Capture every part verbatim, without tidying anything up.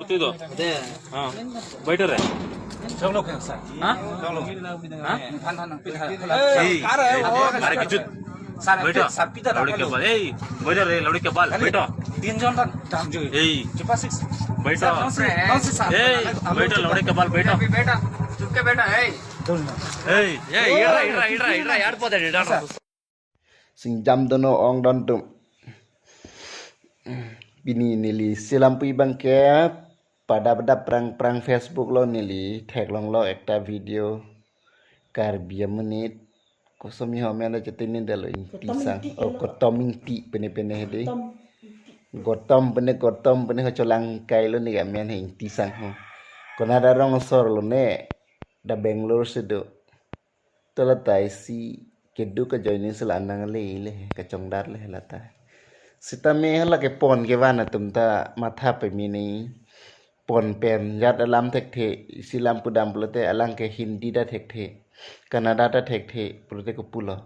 तू तो। हाँ। बैठो रे। सब लोग हैं सर। हाँ? सब लोग। हाँ? थान, थान, पीठा, ए, अरे किचुत। सर, बैठो। सर, पीठा लौड़ी के बाल। ए, बैठो रे, लौड़ी के बाल, बैठो। तीन जन था, जाम जो। ए। चुपा सिक्स। बैठो। सर, नमस्ते, नमस्ते सर। ए, बैठो, लौड़ी के बाल, बैठो। अभी बैठा, चुपके बैठा, ए। ए, ए, इड़ा, इड़ा, इड़ा, इड़ा, यार, पता नहीं, इड़ा। Singjam dono ong don tum. Pini neli selam pu abang ke pada pada prang prang Facebook lo neli theklonglo ekta video Karbi amonit kosomi ho mena chetini dalo Ingti Kotom sang Ingti oh lo. Kotom Ingti pene pene hedi. Kotom Ingti. Kotom pene Kotom pene ho cholang kailo ne amen he Ingti sang ho. Konat arong asor lo ne da Bangalore si do. To lata isi keduk ajoine si la nang le le kachongdat le lata. Sitame hala ke pon kevan atum ta matha peme nangji. Pon pen jat alam thekthe, isi lam pudam pulote alang ke Hindi ta thekthe, Kannada ta thekthe pulote kopulo.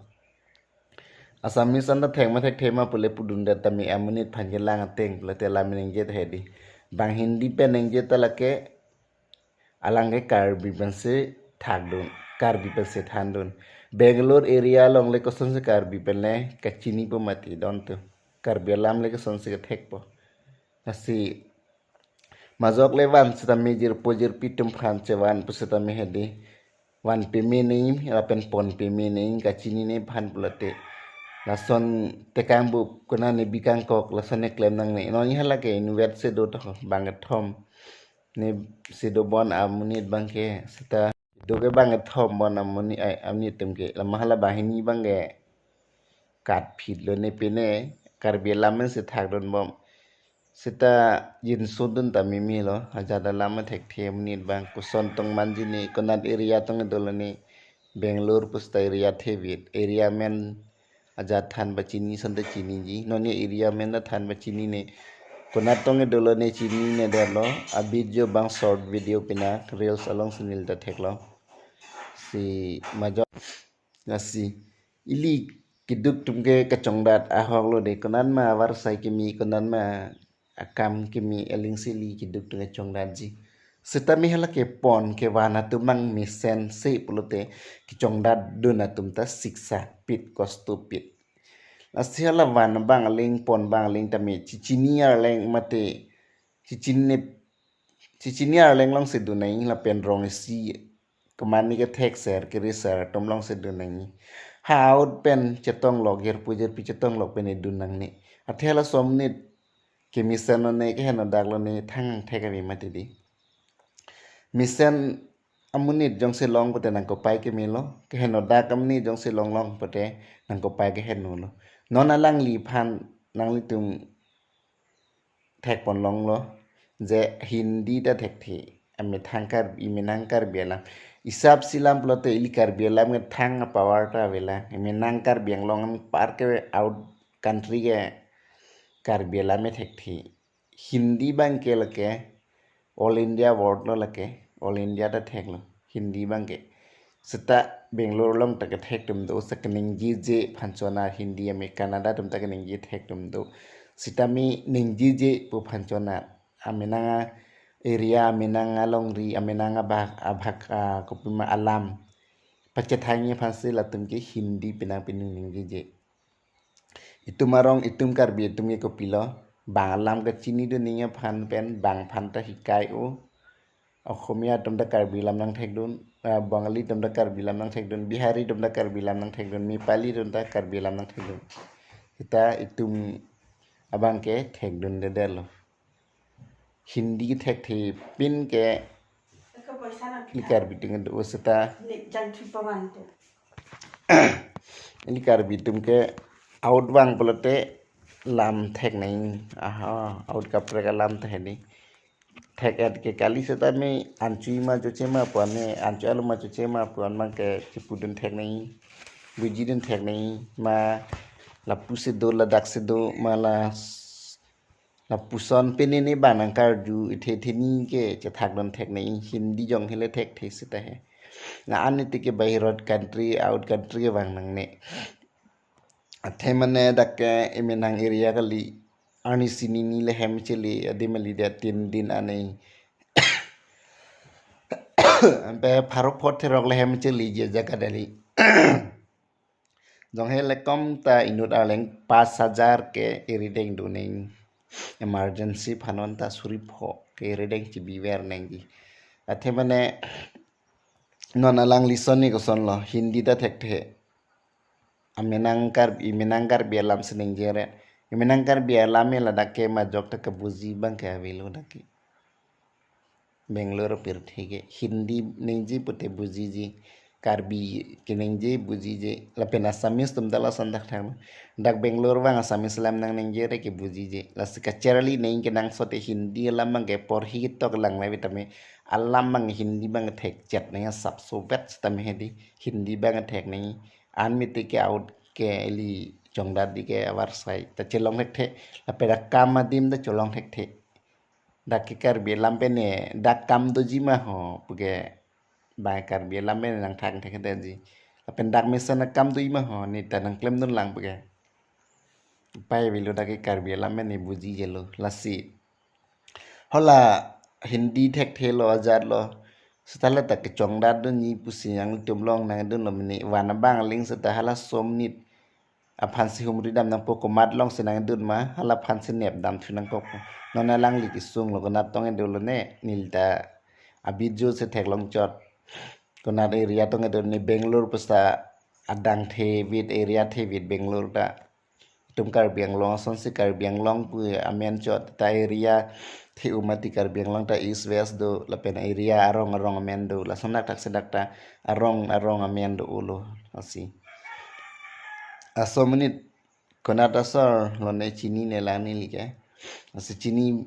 Assamese an ta thek ma thekthe ma pule pudun det tame amonit aphan kelang ateng pulote alam ningje hedi. Bang Hindi pen ningje ta lake alang ke Karbi pensi thakdun, Karbi pensi thandun. Bangalore area along le kosonsi Karbi pen le kachinipo mati don tu. Karbi alam le kosonsi kethekpo. Lasi majok le van sitame jirpo jirpi atum aphan chevan pu sitame hedi. Van peme nangji, lapen pon peme nangji, kachinine aphan pulote. Lason tekang bup, kona ne bikang kok, lason ne klem nangne. Non hala ke inutvet si do to, bang kethom. Ne si do bon amonit abang ke, sita do ke bang kethom bon amonit, ai, amonit atum ke. Lama hala banghini abang ke katphit lo ne pine, Karbi alam si thakdun bom. Sita jinsodun ta meme lo, ajat alam thekthe amonit abang, koson tong manji ne, konat area tong dolo ne, Bangalore pu sita area thevit, area amen ajat than pachini sonte chiniji, non ne area amen ta than pachinine, konat tong dolo ne chinine detlo, a video abang short video pina, reels along si neli ta theklo. Si majok. Lasi ili keduk atum ke kachongdat ahok lo de, konat ma avarsai keme, konat ma akam keme, aling si ili keduk atum kachongdatji. Sitame hala ke pon kevan atum mang mesen se pulote kachongdatdun atum ta siksa pit, kosto pit. Lasi hala van abang aling, pon abang aling tame chichini arleng mate, chichini, chichini arleng along si dun nangji lapen rong isi kemani kethek ser kiri ser atum along si dun nangji. Ha out pen chetong lok, jirpo jirpi chetong lok pen dun nangne. Athe laso amonit kemesen lo ne, keheno dak lo ne, thang thek ave mati di. Mesen amonit jongsi long pote nangkopai keme lo, keheno dak amonit jongsi long long pote nangkopai keheno lo. Non alangli aphan nanglitum thek pon longlo je Hindi ta thekthe, amethang Kar-, imenang Karbi alam. Isap si lam pulote ili Karbi alam ke thang a-power ta avelang. Imenang Karbi Anglong anpar ke out country ke Karbi alam e thekthe. Hindi abang ke lake all India word lo lake, all India ta theklo Hindi abang ke. Sita Bangalore along ta kethek atum do, sa keningjeje aphan chona Hindi ame Kannada atum ta keningje thek atum do. Sitame ningjeje pu aphan chona. Amenang a-area, amenang alongri, amenang abhag, abhag, ah, kopima alam pachethangji aphan si latum ke Hindi penang penung ningjeje. Itum arong, itum Karbi atum ke kopilo, bang alam kachinidun nangji aphan pen, bang aphan ta hikai o. Oxomiya atum ta Karbi alam nangthekdun, ah, Bengali atum ta Karbi alam nangthekdun, Bihari atum ta Karbi alam nangthekdun, Nepali atum ta Karbi alam nangthekdun. Sita itum abang ke thekdunde detlo. Hindi thekthe pin ke ili Karbi atum kedo sita. Ili Karbi atum ke out vang pulote lam thek nangji. Aha, out kaprek alam ta hedi. Thek-et ke kali sitame anchoi ma choche ma pu an ne, anchoi alo ma choche ma pu an abang ke chepudun thek nangji. Bujidun thek nangji ma lapu si do, ladak si do, ma la s-, lapuson pine ne bang nangkarju, ithe theni ke chethakdun thek nangji, Hindi jong hele thekthe sita he. La-an iti ke bahirot country, out country ke vang nangne. Athe mane dak ke imenang area kali. arni sini ni le hem chele, adim ali dia tin din anei. Ampe pharo phot therok le hem chele je jaga dali. Jong he lekom ta inut arleng pas hajar ke irideng do neng. Emergency phanon ta suri pho ke irideng chibi ver neng ji. Athe mane non alang lison ni koson lo, Hindi ta thekthe. Amenang Karbi, imenang Karbi alam si neng jere. Imenang Karbi alam e ladak ke majok ta kebuji abang ke avelo dak ke. Bangalore pirthe ke Hindi nengji pute bujiji, Karbi kenengji bujiji, lapen Assamese atum ta lason thakthak. Dak Bangalore vang Assamese alam nang nengji re ke bujiji. Lasi kacharli neng kenangsot te Hindi alam abang ke porhi tok lang le tame alam abang Hindi abang thekchet neng asap sovet tame hedi Hindi abang thek neng an mite ke out ke eli chongdat di ke avarsai ta chelong thekthe, lapen akam adim ta chelong thekthe. Dak ke Karbi alam pen ne dak kam doji ma ho puke, bai Karbi alam pen nangthang thektheji. Lapen dak mesen akam doji ma ho ne ta nangklemdun lang puke. Pai avelo dak ke Karbi alam pen ne bujijelo lasi. Hala Hindi thekthe lo ajat lo. Seta le ta kechongdat dunji pusi nanglitum along nangdunlo mene van abang aling seta hala som nit aphan si humri dam nangpo, komat along si nangdun ma, hala aphan si nep dam thu nangkok. Non alangli kesung lo, konat tong edolo ne, neli ta a-video si theklong chot. Konat area tong edolo ne, Bangalore pusa adang the vit, area the vit Bangalore ta. Itum Karbi Anglong ason si Karbi Anglong pu amen chot ta area the umati Karbi Anglong ta East West do, lapen area arong arong amen do, lason dak thak si dak ta arong arong amen do ulo asi. Aso minute konat asor lo ne chini ne lang neli ke. Asi chini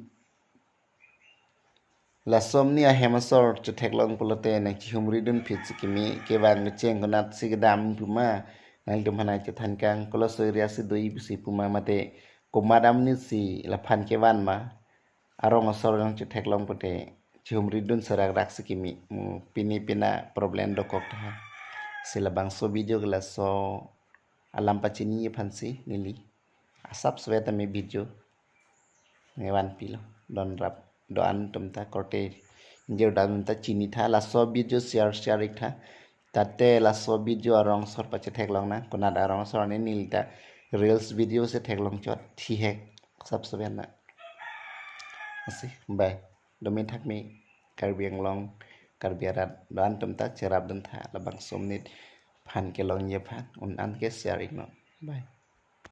laso amni ahem asor chetheklong pulote nangchihumri dun phit si kimi kevang kecheng konat si kedam puma, nangtum hanai chethan kang koloso area si doi pusi puma mate komat amni si laphan kevan ma, arong asor nangchetheklong pute chihumri dun serak rak si kimi. Mu pini pina problem dokok tha. Si labangso video ke laso alam pachini aphan si neli asap svet ami video ngevan pilo. Don rap do-an atum ta korte ingjir do-an atum ta chini tha, laso video share share ik tha. Tate laso video arong asor pachetheklong nang, konat arong asor ne neli ta reels video si theklong chot thihek sap seben na. Asi, bye. Domin thak mi Karbi Anglong, Karbi arat do-an atum ta cherap dun tha labangso amni phan kelongji aphan un-an ke share ik non. Bye.